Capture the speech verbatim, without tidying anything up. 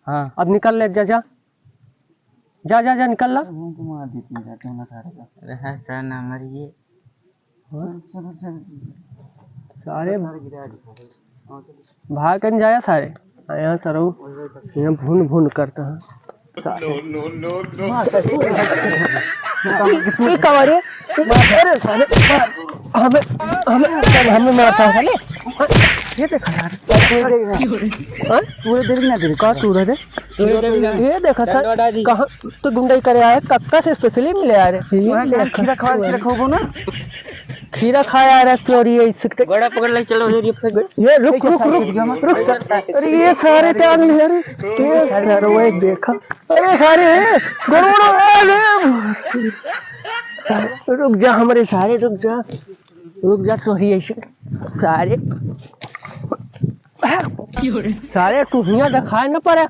हाँ। अब निकल ले, जा, जा। जा, जा, जा, निकल ला। अरे, उनको मार देते हैं, जाके उन्हें खा लेगा। अरे, हाँ, सर, ना मरिए। हाँ? चलो, चलो, चलो। सारे सारे गिरा दे, सारे। हाँ, चलो। भाग कन जाया सारे। हाँ, यहाँ सरऊ। यहाँ भून भून करता है। सारे। No, no, no, no। ई, ई का रे? अरे साले, हमें, हमें, हमें मारता है साले। ये देखा यार। हाँ? तू देख ना, देख। का तू रे? ये देखा सर, कहाँ तो गुंडई करे आए, कक्का से specially मिले आ रहे। वहाँ के खीरा खवा, खीरा खवाबो ना। खीरा खाए आ रहा है, चोरी है, इसके। गोड़ा पकड़ ले, चलो, उधर ये फेंक दे। ये रुक, रुक, रुक, रुक सर। अरे ये सारे टांग ले, अरे ये सर, वो एक देखा। अरे सारे, गड़बड़, अरे सारे, रुक जा, हमारे सारे, रुक जा, रुक जा, तोरी ऐसे सारे। सारे तू हियाँ देखाए न पड़े,